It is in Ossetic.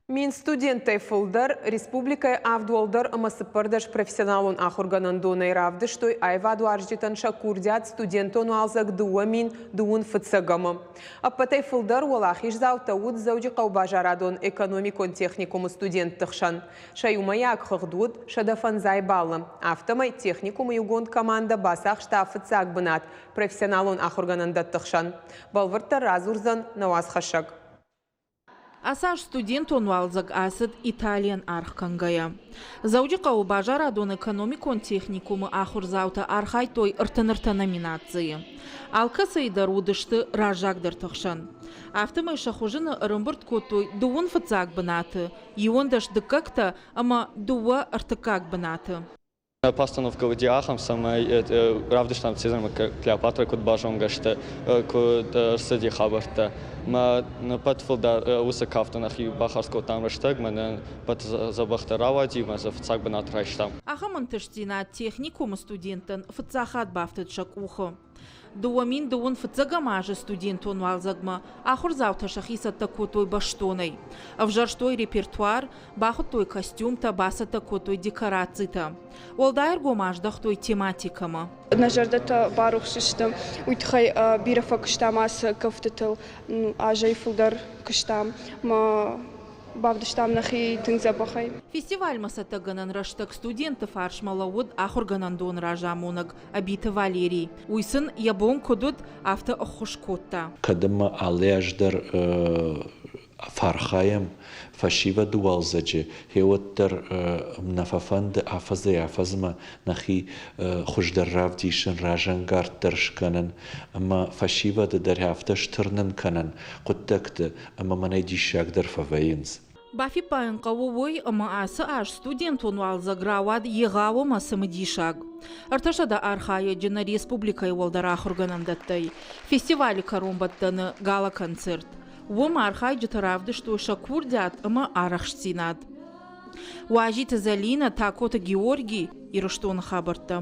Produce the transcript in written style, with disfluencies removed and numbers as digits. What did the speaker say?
1000 студенттӕй фылдӕр республикӕйы авд уӕлдӕр ӕмӕ 14 профессионалон ахуыргӕнӕндонӕй равдыстой аивадуарзджытӕн сӕ курдиат студентон уалдзӕг 2021-ӕмы. Ӕппӕтӕй фылдӕр уӕлахиздзаутӕ уыд Дзӕуджыхъӕуы базарадон-экономикон техникумы студентты хсӕн. Сӕ иумӕйаг хыгъд уыд 105 баллы. Афтӕмӕй техникумы иугонд командӕ бацахста фыццаг бынат профессионалон ахуыргӕнӕндӕтты хсӕн. Бӕлвырддӕр радзурдзӕн нӕ уацхӕссӕг. Ацы аз студентон уалдзӕг ацыд Италийӕн аргъ кӕнгӕйӕ. Дзӕуджыхъӕуы базарадон-экономикон техникумы ахуырдзаутӕ архайдтой 33 номинацийы. Алкӕцӕй дӕр уыдысты раззагдӕрты хсӕн. Афтӕмӕй сӕ хуызыны ӕрӕмбырд кодтой дыууын фыццаг бынаты, 11 дыккӕгтӕ ӕмӕ дыууӕ ӕртыккаг бынаты. Постановка уыди ахӕм, цӕмӕй равдыстам Цезарь ӕмӕ Клеопатра куыд базонгӕ сты, куыд ӕрцыди хабӕрттӕ. Мӕ пӕт фылдӕр уыцы кафты нӕхи бахардз кодтам рӕстӕг, мӕнӕн пӕт дзӕбӕхдӕр рауади, мӕ дзы фыццаг бынат райстам. Ахӕм ӕнтыстдзинад техникумы студенттӕн фыццаг хатт бафтыд сӕ къухы. 2000 фыццӕгӕм азы студентон уалдзӕгмӕ ахуырдзаутӕ сӕхи цӕттӕ кодтой бӕстонӕй. Ӕвзӕрстой репертуар, бахуыдтой костюмтӕ, бацӕттӕ кодтой декорацитӕ. Уӕлдай ӕргом аздӕхтой тематикӕмӕ. Нӕ зӕрдӕтӕ барухс сты, уый тыххӕй бирӕ фӕкуыстам ацы кӕфтытыл, азӕй фылдӕр куыстам. Мӕ бавдыстам нӕхи тынг дзӕбӕхӕй. Фестивальмӕ цӕттӕгӕнӕн рӕстӕг студентты фарсмӕ лӕууыд ахуыргӕнӕндоны разамонӕг Ӕбиты Валерий. Уый сын йӕ бон куыд уыд, афтӕ ӕххуыс кодта. Кӕд ӕмӕ алы аз дӕр фӕархайӕм фӕсивӕды уалдзӕджы, гъеуӕддӕр нӕ фӕфӕнды афӕдзӕй-афӕдзмӕ нӕхи хуыздӕр равдисын, разӕнгарддӕр скӕнын ӕмӕ фӕсивӕды дӕр афтӕ стырнын кӕнын хъуыддӕгты, ӕмӕ мӕнӕй диссагдӕр фӕвӕййынц. Бафиппайын хъӕуы уый, ӕмӕ ацы аз студентон уалдзӕг рауад егъау ӕмӕ цымыдисаг. 300 архайӕджы нӕ республикӕйы уӕлдӕр ахуыргӕнӕндӕттӕй. Фестивалы кӕронбӕттӕны гала-концерт. Уым архайджытӕ равдыстой сӕ курдиат ӕмӕ арӕхстдзинад. Уазиты Зӕлинӕ, Такоты Георгий, Ирыстоны хабӕрттӕ.